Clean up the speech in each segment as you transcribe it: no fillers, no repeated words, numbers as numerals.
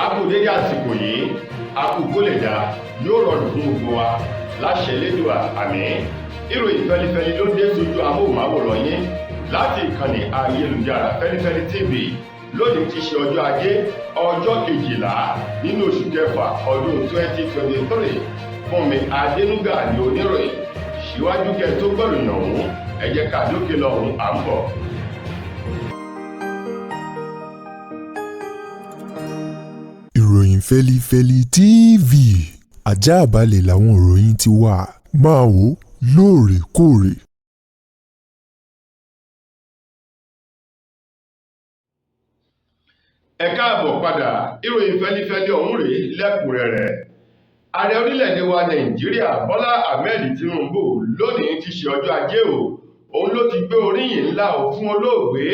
A kú dédé àsìkò yìí, a kú kó lè dá, yóò rọrùn fún gbogbo wa láṣẹ Elédùà, àmín. Ìròyìn fẹlifẹli ló dé sójú amóhùnmáwòrán yín láti ìkànnì ayélujára Fẹlifẹli TV. Lónìí ti ṣe ọjọ́ Ajé, ọjọ́ 12 nínú oṣù kẹfà ọdún 2023. Fúnmi Adénúgà ní oníròyìn. Síwájú kẹ tó gbọ́ròyìn ọ̀hún, ẹ jẹ́ ká dókè lọ́hùn, à ń bọ̀. Ìròyìn Fẹlifẹli TV, ajáàbalẹ̀ làwọn ìròyìn ti wà, máa wò lóòrèkóòrè. Ẹ káàbọ̀ padà. Ìròyìn fẹlifẹli ọ̀hún rèé lẹ́kùnrẹ́rẹ́. Ààrẹ orílẹ̀-èdè wa Nàìjíríà, Bọ́lá Ahmed Tinubu, lónìí ti ṣe ọjọ́ Ajé o, òun ló ti gbé oríyìn ńlá o fún olóògbé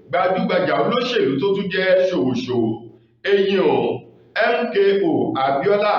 gbajúgbajà olóṣèlú tó tún jẹ́ ṣòwòṣòwò eyín o, MKO Abiola,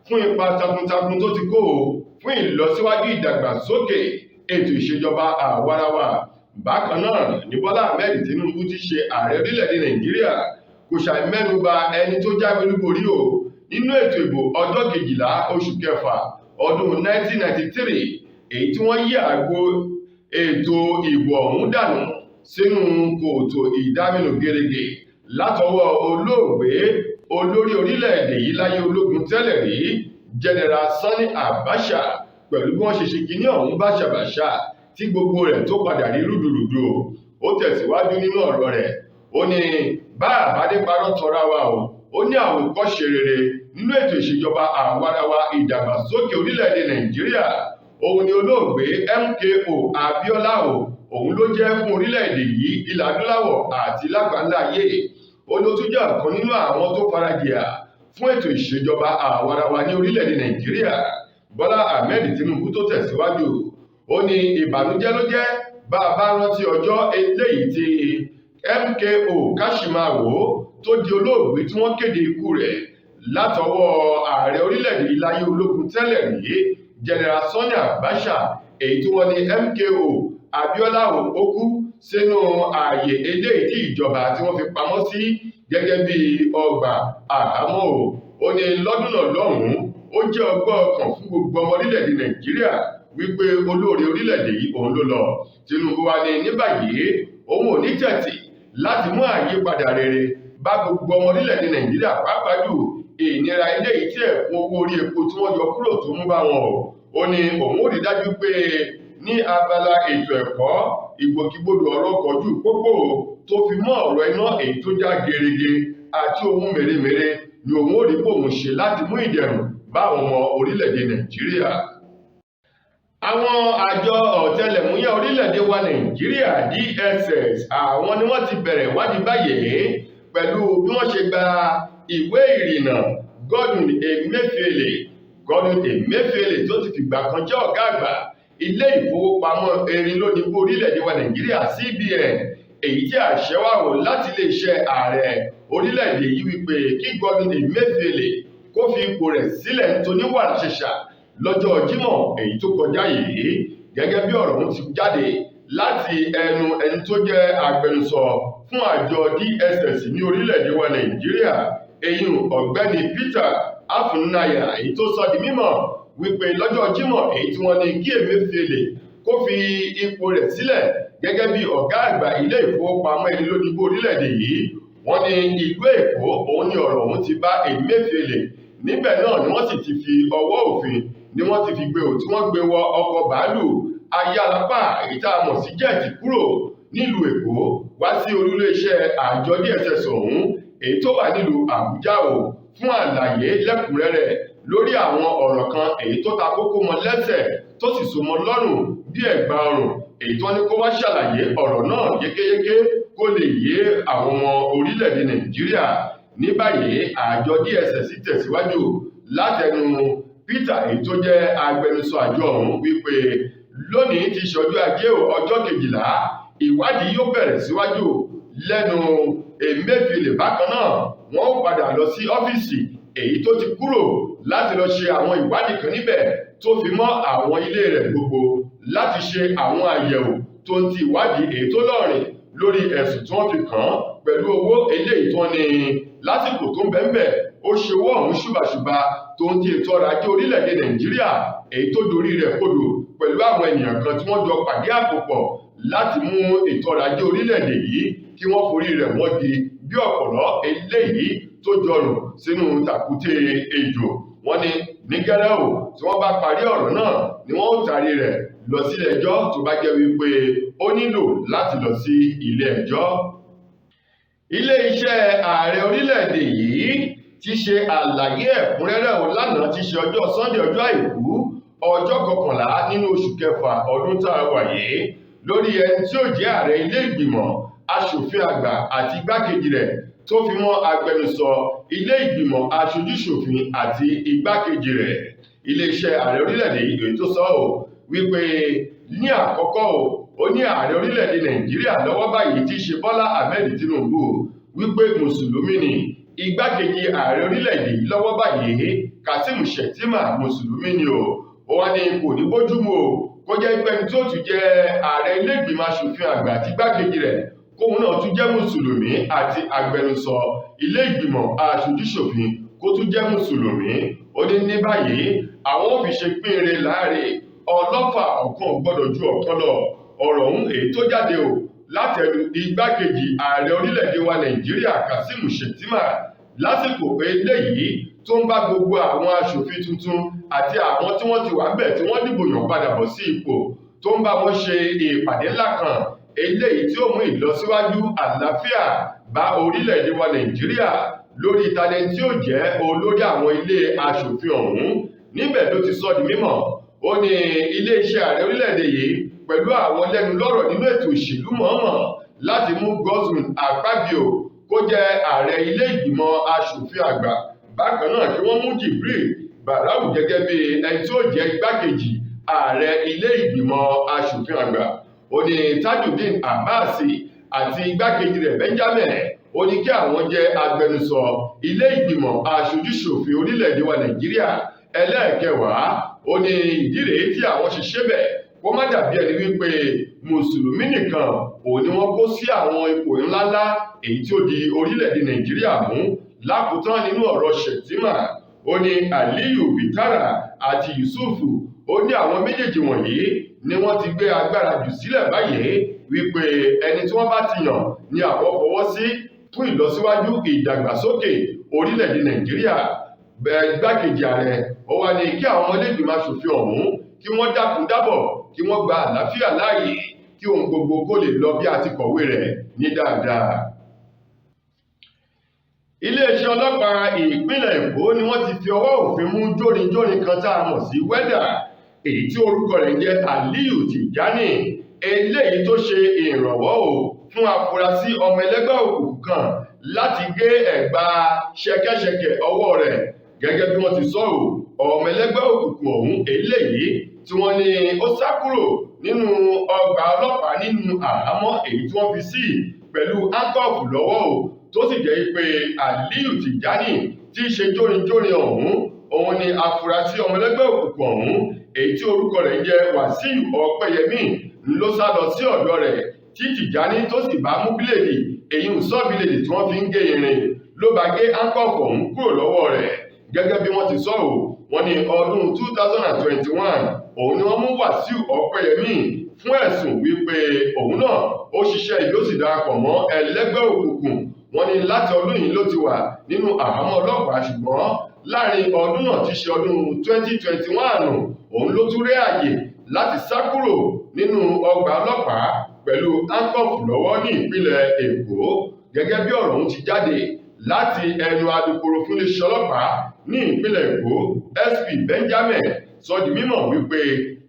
fún ipa takuntakun tó ti kó o fún ìlọsíwájú ìdàgbàsókè ètò ìṣèjọba àwarawa. Bákan náà ní Bọ́lá Ahmed Tinubu ti ṣe ààrẹ orílẹ̀-èdè Nàìjíríà kò ṣàì mẹ́nuba ẹni tó jáwé olúborí o nínú ètò ìbò ọjọ́ 12 oṣù kẹfà ọdún 1993, èyí tí wọ́n yí àgbo ètò ìbò ọ̀hún dànù sínú kòtò ìdáminù gerege látọwọ́ olóògbé olórí orílẹ̀-èdè yìí láyé ológun tẹ́lẹ̀ rí, General Sani Abacha, pẹ̀lú bí wọ́n ṣe ṣe kinní ọ̀hún báṣabàṣa tí gbogbo rẹ̀ tó padà rí rúdurùdu. Ó tẹ̀síwájú nínú ọ̀rọ̀ rẹ̀, ó ní bá àbádé parọ́ tọra wa o, ó ní àwòkọ́ṣe rere nínú ètò ìṣèjọba àwarawa ìdàgbàsókè orílẹ̀-èdè Nàìjíríà òun ni olóògbé MKO Abiola o, òun ló jẹ́ fún orílẹ̀-èdè yìí, ilẹ̀ adúláwọ̀ àti lágbàńlá ayé. Ó ló tún jẹ́ ọ̀kan nínú àwọn tó farajìyà fún ètò ìṣèjọba àwarawa ní orílẹ̀-èdè Nàìjíríà. Bọ́lá Ahmed Tinubu tó tẹ̀síwájú, ó ní ìbànújẹ́ ló jẹ́ bá a bá rántí ọjọ́ eléyìí tí MKO Kashimawo tó di olóògbé tí wọ́n kéde ikú rẹ̀ látọwọ́ ààrẹ orílẹ̀-èdè iláyé ológun tẹ́lẹ̀ rí, General Sani Abacha, èyí tí wọ́n ní MKO Abiola ó kú sínú ààyè eléyìí tí ìjọba tí wọ́n fi pamọ́ sí gẹ́gẹ́ bí ọgbà àhámọ́ o. Ó ní lọ́dún náà lọ́hùn-ún, ó jẹ́ ọgbọ́n ọkàn fún gbogbo ọmọ orílẹ̀-èdè Nàìjíríà wípé olóore orílẹ̀-èdè yìí òun ló lọ. Tinubu wa ní ní báyìí òun ò ní tẹ̀tì láti mú àyípadà rere bá gbogbo ọmọ orílẹ̀-èdè Nàìjíríà, pàápàá jù ìnira eléyìí tí ẹ̀kún owó orí epo tí wọ́n yọ kúrò tó mú bá wọn o. Ó ní òun ò rí dájú pé ní abala ètò ẹ̀kọ́, ìgbòkègbodò ọ̀rọ̀ ọkọ̀ ojú pópó tó fi mọ́ ọ̀rọ̀ iná èyí tó já gerege àti ohun mèremère ni òun ò rí bòun ṣe láti mú ìdẹ̀rùn bá àwọn ọmọ orílẹ̀-èdè Nàìjíríà. Àwọn àjọ ọ̀tẹlẹ̀múyẹ́ orílẹ̀-èdè wa Nàìjíríà, DSS, àwọn ni wọ́n ti bẹ̀rẹ̀ ìwádìí báyìí pẹ̀lú bí wọ́n ṣe gba ìwé ìrìnnà Godwin Emefiele. Godwin Emefiele tó ti fìgbà kan jẹ́ ọ̀gá àgbà ilé ìfowópamọ́ erin lónìí orílẹ̀-èdè wa Nàìjíríà, CBN, èyí tí àṣẹ wà wò láti iléeṣẹ́ ààrẹ orílẹ̀-èdè yìí wípé kí Godwin Emefiele kó fi ipò rẹ̀ sílẹ̀ nítorí wàrà ṣẹṣà lọ́jọ́ Jímọ̀ èyí tó kọjá yìí. Gẹ́gẹ́ bí ọ̀rọ̀ ọ̀hún ti jáde láti ẹnu ẹni tó jẹ́ agbẹnusọ fún àjọ DSS ní orílẹ̀-èdè wa Nàìjíríà, eyín ọ̀gbẹ́ni Peter Afunaya, èyí tó sọ di mímọ̀ wípé lọ́jọ́ Jímọ̀ èyí tí wọ́n ní kí Emefiele kó fi ipò rẹ̀ sílẹ̀ gẹ́gẹ́ bí ọ̀gá àgbà ilé ìfowópamọ́ ẹni lódìbò orílẹ̀-èdè yìí, wọ́n ní ìlú Èkó òun ni ọ̀rọ̀ ọ̀hún ti bá Emefiele. Níbẹ̀ náà ni wọ́n sì ti fi ọwọ́ òfin ni wọ́n ti fi gbé ò tí wọ́n gbé wọ ọkọ̀ bàálù ayárapá èyí tá a mọ̀ sí jẹ́ẹ̀tì kúrò nílùú Èkó wá sí olú-iléeṣẹ́ àjọ DSS ọ̀hún èyí tó wà nílùú Àbújá o, fún àlàyé lẹ́kùnrẹ́rẹ́ lórí àwọn ọ̀rọ̀ kan èyí tó ta kókó mọ́ lẹ́sẹ̀ tó sì so mọ́ lọ́rùn bí ẹ̀gbà ọrùn, èyí tó ní kó wá ṣàlàyé ọ̀rọ̀ náà yékéyéké kó lè yé àwọn ọmọ orílẹ̀-èdè Nàìjíríà. Ní báyìí àjọ DSS tẹ̀síwájú látẹnu Peter èyí tó jẹ́ agbẹnusọ àjọ ọ̀hún wípé lónìí ti ṣọjọ́ Ajé ọjọ́ 12, ìwádìí yóò bẹ̀rẹ̀ síwájú lẹ́nu Emefiele. Bákan náà wọ́n ó padà lọ sí ọ́fíìsì èyí tó ti kúrò láti lọ ṣe àwọn ìwádìí kan níbẹ̀ tó fi mọ́ àwọn ilé rẹ̀ gbogbo láti ṣe àwọn àyẹ̀wò tó ń ti ìwádìí èyí tó lọ́rìn Lórí ẹ̀sùn tí wọ́n fi kàn án pẹ̀lú owó eléyìí tí wọ́n ní lásìkò tó ń bẹ́ńbẹ̀, ó ṣe owó ọ̀hún ṣùbàṣùbà, tó ń ti ètò ọrọ̀ ajé orílẹ̀-èdè Nàìjíríà èyí tó dorí rẹ̀ kodò, pẹ̀lú àwọn ènìyàn kan tí wọ́n jọ pàdé àpò pọ̀ láti mú ètò ọrọ̀ ajé orílẹ̀-èdè yìí kí wọ́n forí rẹ̀ wọ́gi bí ọ̀pọ̀lọ́ eléyìí tó jọrùn sínú tàkúté ejò. Wọ́n ní ní gẹ́rẹ́ ò, tí wọ́n bá parí ọ̀rọ̀ náà ni wọ́n ó tarí rẹ̀ lọ sílé ẹjọ́, tó bá jẹ́ wípé ó nílò láti lọ sí ilé ẹjọ́. Ilé-iṣẹ́ ààrẹ orílẹ̀-èdè yìí ti ṣe àlàyé ẹ̀kúnrẹ́rẹ́ ò lánàá ti ṣe ọjọ́ Sunday, ọjọ́ Àìkú, ọjọ́ 11 nínú oṣù kẹfà ọdún tá a wà yìí, lórí ẹni tí ó jẹ́ ààrẹ ilé ìgbìmọ̀ aṣòfin àgbà àti igbákejì rẹ̀, tó fi mọ́ agbẹnusọ ilé ìgbìmọ̀ aṣojúṣòfin àti igbákejì rẹ̀. Iléeṣẹ́ ààrẹ orílẹ̀-èdè yìí èyí tó sọ ọ́ wípé ní àkọ́kọ́ o, ó ní ààrẹ orílẹ̀-èdè Nàìjíríà lọ́wọ́ báyìí tí í ṣe Bọ́lá Ahmed Tinubu wípé mùsùlùmí ni. Igbákejì ààrẹ orílẹ̀-èdè yìí lọ́wọ́ báyìí, Kazeem Shettima, mùsùlùmí ni o. Ó wá ní kò ní bójúmu o kó jẹ́ pé ẹni tó tún jẹ́ ààrẹ ilé ìgbìmọ̀ aṣòfin àgbà àti igbákejì rẹ̀, kóun náà tún jẹ́ mùsùlùmí, àti agbẹnusọ ilé ìgbìmọ̀ aṣojúṣòfin kó tún jẹ́ mùsùlùmí. Ó ní ní báyìí àwọn ò fi ṣe pínre láàrin ọlọ́fà, ọ̀kan ò gbọ́dọ̀ ju ọ̀kan lọ. Ọ̀rọ̀ ọ̀hún èyí tó jáde o látẹnu igbákejì ààrẹ orílẹ̀-èdè wa Nàìjíríà, Kazeem Shettima, lásìkò eléyìí tó ń bá gbogbo àwọn aṣòfin tuntun àti àwọn tí wọ́n ti wà ńbẹ̀ tí wọ́n dìbò yàn padà bọ̀ sí ipò, tó ń bá wọn ṣe ìpàdé ńlá kan eléyìí tí ó mú ìlọsíwájú àlàáfíà bá orílẹ̀-èdè wa Nàìjíríà lórí ìtàlẹ̀ tí ó jẹ́ olórí àwọn ilé aṣòfin ọ̀hún. Níbẹ̀ ló ti sọ di mímọ̀. Ó ní iléeṣẹ́ ààrẹ orílẹ̀-èdè yìí pẹ̀lú àwọn lẹ́nu lọ́rọ̀ nínú ètò ìṣèlú mọ̀ọ́mọ̀ láti mú Godswill Akpabio kó jẹ́ ààrẹ ilé ìgbìmọ̀ aṣòfin àgbà. Bákan náà, kí wọ́n mú Jibril Barau gẹ́gẹ́ bí ẹni tí ó jẹ́ igbákejì ààrẹ ilé ìgbìmọ̀ aṣòfin àgbà. Ó ní Tajudeen Abbas àti igbákejì rẹ̀ Benjamin, ó ní kí àwọn jẹ́ agbẹnusọ ilé ìgbìmọ̀ aṣojúṣòfin orílẹ̀-èdè wa Nàìjíríà ẹlẹ́ẹ̀kẹwàá. Ó ní ìdí rèé tí àwọn ṣe ṣe bẹ́ẹ̀, kó má dàbí ẹni wípé mùsùlùmí nìkan òun ni wọ́n kó sí àwọn ipò ńláńlá èyí tí ó di orílẹ̀-èdè Nàìjíríà mú. Lákòótán nínú ọ̀rọ̀ Shettima, ó ní Aliyu Bitara àti Yusufu, ó ní àwọn méjèèjì wọ̀nyí ni wọ́n ti gbé agbára jù sílẹ̀ báyìí, wípé ẹni tí wọ́n bá ti yàn ni àwọn fọwọ́ sí fún ìlọsíwájú ìdàgbàsókè orílẹ̀-èdè Nàìjíríà. Igbákejì ààrẹ ó wá ní kí àwọn ọmọlẹ́gbìmọ̀ aṣòfin ọ̀hún kí wọ́n dákun dábọ̀, kí wọ́n gba àlàáfíà láàyè, kí ohun gbogbo kó lè lọ bí a ti kọ̀wé rẹ̀ ní dáadáa. Iléeṣẹ́ ọlọ́pàá ìpínlẹ̀ Èkó ni wọ́n ti fi ọwọ́ òfin mú jórinjórin kan tá a mọ̀ sí wẹ́dà, èyí tí orúkọ rẹ̀ ń jẹ́ Aliyu Tijani, eléyìí tó ṣe ìrànwọ́ o fún afurasí ọmọ ẹlẹ́gbẹ́ òkùnkùn kan láti gé ẹ̀gbà ṣẹ̀kẹ̀ṣẹ̀kẹ̀ ọwọ́ rẹ̀. Gẹ́gẹ́ bí wọ́n ti sọ ọ́, ọmọ ẹlẹ́gbẹ́ òkùnkùn ọ̀hún eléyìí tí wọ́n ní ó sá kúrò nínú ọgbà ọlọ́pàá nínú àhámọ́ èyí tí wọ́n fi sí pẹ̀lú áńkọ́ọ̀fù lọ́wọ́ o, tó sì jẹ́ pé Aliyu Tijani tí í ṣe jórinjórin ọ̀hún, òun ni afurasí ọmọ ẹlẹ́gbẹ́ òkùnkùn ọ̀hún èyí tí orúkọ rẹ̀ ń jẹ́ Wàsíù Ọpẹ́yẹmí ló sá lọ sí ọ̀dọ̀ rẹ̀, tí Tijani tó sì bá mú bíléèdì, èyí ń sọ bíléèdì tí wọ́n fi ń gé irin, ló bá gé áńkọ́ọ̀fù ọ̀hún kúrò lọ́wọ́ rẹ̀. Gẹ́gẹ́ bí wọ́n ti sọ ọ́, wọ́n ní ọdún 2021 òun ni wọ́n mú Wàsíù Ọpẹ́yẹmí fún ẹ̀sùn wípé òun náà ó ṣiṣẹ́ ibi, ó sì darapọ̀ mọ́ ẹlẹ́gbẹ́ òkùnkùn. Wọ́n ní láti ọdún yìí ló ti wà nínú àhámọ́ ọlọ́pàá, ṣùgbọ́n láàrin ọdún náà ti ṣe ọdún 2021, òun ló tún rí àyè láti sá kúrò nínú ọgbà ọlọ́pàá pẹ̀lú áńkọ́ọ̀fù lọ́wọ́ ní ìpínlẹ̀ Èkó. Gẹ́gẹ́ bí ọ̀rọ̀ ọ̀hún ti jáde láti ẹnu alukoro fún iléeṣẹ́ ọlọ́pàá ní ìpínlẹ̀ Èkó, SP Benjamin sọ di mímọ̀ wípé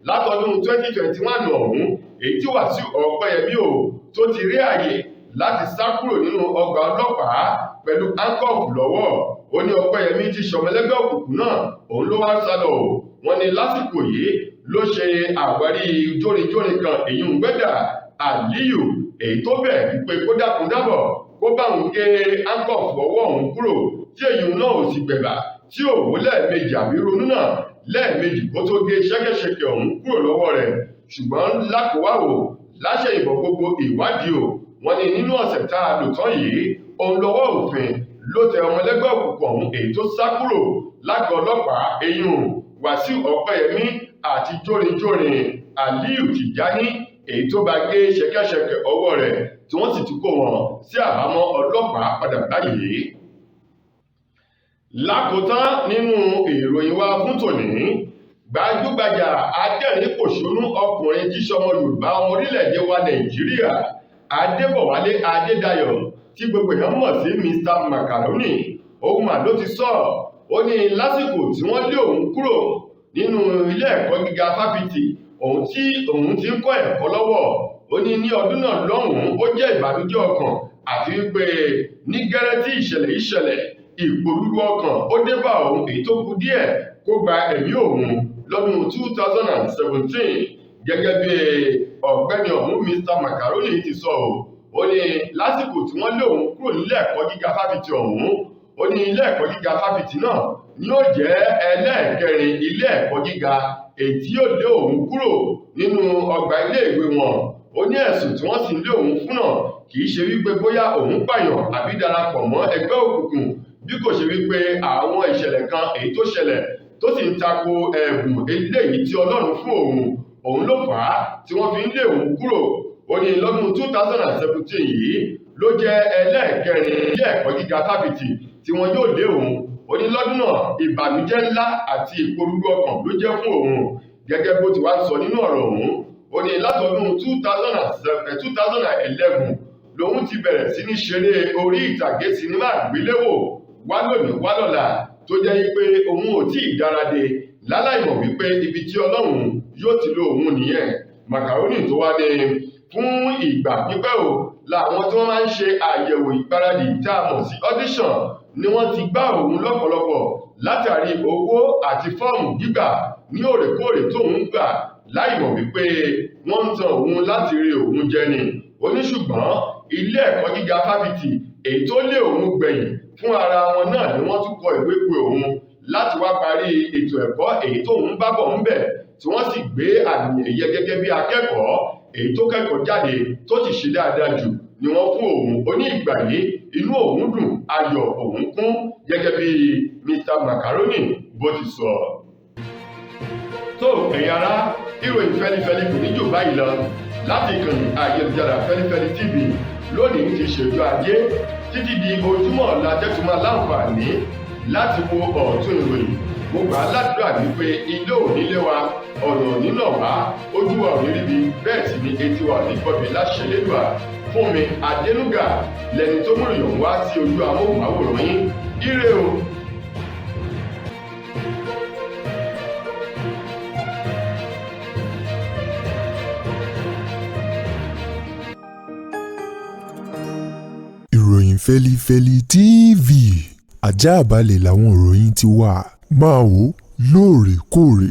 látọdún 2021 ọ̀hún èyí tí Wàsíù Ọpẹ́yẹmí o tó ti rí àyè láti sá kúrò nínú ọgbà ọlọ́pàá pẹ̀lú áńkọ́ọ̀fù lọ́wọ́. Ó ní Ọpẹ́yẹmí ti ṣọmọlẹ́gbẹ́ òkùnkùn náà, òun ló wá sá lọ o. Wọ́n ní lásìkò yìí ló ṣe àwárí jórinjórin kan, èyí ń gbẹ́dà Aliyu, èyí tó bẹ̀ wípé kó dákun dábọ̀ kó bá òun gé áńkọ́ọ̀fù ọwọ́ òun kúrò, tí èyí náà ò sì gbẹ̀bà tí ò wó lẹ́ẹ̀mejì àbí ronú náà lẹ́ẹ̀mejì kó tó gé ṣẹ́kẹ́ṣẹkẹ̀ ọ̀hún kúrò lọ́wọ́ rẹ̀. Ṣùgbọ́n lákòwáwò láṣẹ ìbọn gbogbo ìwádìí o, Wọ́n ní nínú ọ̀sẹ̀ tá a lò tán yìí, òun lọ́wọ́ òfin ló tẹ ọmọlẹ́gbẹ́ òkùnkùn ọ̀hún èyí tó sá kúrò lágọ̀ọ́ ọlọ́pàá, eyín Wàsíù Ọpẹ́yẹmí àti jórinjórin Aliyu Tìjání, èyí tó bá gé ṣẹ̀kẹ̀ṣẹ̀kẹ̀ ọwọ́ rẹ̀, tí wọ́n sì ti kó wọn sí àhámọ́ ọlọ́pàá padà báyìí. Lákòótán nínú ìròyìn wa fún tòní, gbajúgbajà adẹ́rìn-pòṣónú ọkùnrin tí sọmọ Yorùbá ọmọ orílẹ̀-èdè wa Nàìjíríà, Adébọ̀wálé Adédayọ̀, tí gbogbo èèyàn mọ̀ sí Mr Macaroni, òun mà ló ti sọ. Ó ní lásìkò tí wọ́n lé òun kúrò nínú ilé ẹ̀kọ́ gíga fáfitì òun tí òun ti ń kọ́ ẹ̀kọ́ lọ́wọ́, ó ní ní ọdún náà lọ́hùn-ún, ó jẹ́ ìbànújẹ́ ọkàn, àti wípé ní gẹ́rẹ́ tí ìṣẹ̀lẹ̀ yìí ṣẹlẹ̀, ìpòrúru ọkàn ó dé bá òun, èyí tó kù díẹ̀ kó gba ẹ̀mí òun lọ́dún 2017. Gẹ́gẹ́ bí ọ̀gbẹ́ni ọ̀hún Mr Macaroni ti sọ ọ́, ó ní lásìkò tí wọ́n lé òun kúrò nílé ẹ̀kọ́ gíga fáfitì ọ̀hún, ó ní ilé ẹ̀kọ́ gíga fáfitì náà ni ó jẹ́ ẹlẹ́ẹ̀kẹrin ilé ẹ̀kọ́ gíga èyí tí yóò lé òun kúrò nínú ọgbà iléèwé wọn. Ó ní ẹ̀sùn tí wọ́n sì ń lé òun fún náà kì í ṣe wípé bóyá òun pààyàn àbí darapọ̀ mọ́ ẹgbẹ́ òkùnkùn, bí kò ṣe wípé àwọn ìṣẹ̀lẹ̀ kan èyí tó ṣẹlẹ̀ tó sì ń tako ẹ̀bùn eléyìí tí Ọlọ́run fún òun, òun ló fà á tí wọ́n fi ń lé òun kúrò. Ó ní lọ́dún 2017 yìí ló jẹ́ ẹlẹ́ẹ̀kẹrin ilé ẹ̀kọ́ gíga fáfitì tí wọ́n yóò lé òun. Ó ní lọ́dún náà ìbànújẹ́ ńlá àti ìpòrúru ọkàn ló jẹ́ fún òun. Gẹ́gẹ́ bó ti wá sọ nínú ọ̀rọ̀ òun, ó ní látọdún 2011 lòun ti bẹ̀rẹ̀ sí ní ṣeré orí ìtàgé sinimá àgbéléwò wá lónìí wá lọ́la, tó jẹ́ wípé òun ò tí ì dáradé láláìmọ̀ wípé ibi tí Ọlọ́run yóò ti lo òun nìyẹn. Macaroni tó wá ní fún ìgbà pípẹ́ o làwọn tí wọ́n máa ń ṣe àyẹ̀wò ìgbáradì tá a mọ̀ sí audition ni wọ́n ti gbá òun lọ́pọ̀lọpọ̀ látàrí owó àti fọ́ọ̀mù gbígbà ní òrèkóòrè tóun gbà, láìmọ̀ wípé wọ́n ń tan òun láti rí òun jẹ ni. Ó ní ṣùgbọ́n ilé ẹ̀kọ́ gíga fáfitì èyí tó lé òun gbẹ̀yìn fún ara wọn náà ni wọ́n tún kọ ìwé pé òun láti wá parí ètò ẹ̀kọ́ èyí tóun bá bọ̀ ń bẹ̀, tí wọ́n sì gbé àmì ẹ̀yẹ gẹ́gẹ́ bí akẹ́kọ̀ọ́ èyí tó kẹ́kọ̀ọ́ jáde tó sì ṣe dáadáa jù ni wọ́n fún òun. Ó ní ìgbà yìí inú òun dùn, ayọ̀ òun kún, gẹ́gẹ́ bí Mr Macaroni bó ti sọ. Tó ẹ̀yin ará, ìròyìn fẹ́lifẹ́li kò ní jù báyìí lọ láti ìkànnì ayélujára Fẹ́lifẹ́li TV lónìí ti ṣètò ajé títí di ojúmọ́ ọ̀la tẹ́tùmọ̀ láǹfààní láti wo ọ̀tún ìròyìn. Mo gbà á ládùúrà wípé ilé ò ní lé wa, ọ̀nà ò ní nà wá, ojú wa ò ní ríbi, bẹ́ẹ̀ sì ni etí wa ò ní gbọ́bi láṣẹ Elédùà. Fúnmi Adénúgà lẹni tó mú ìròyìn wá sí ojú amóhùnmáwòrán yín. Ire o. Ìròyìn Fẹ́lifẹ́li TV, ajáàbalẹ̀ làwọn ìròyìn ti wà. Máa wò lóòrèkóòrè.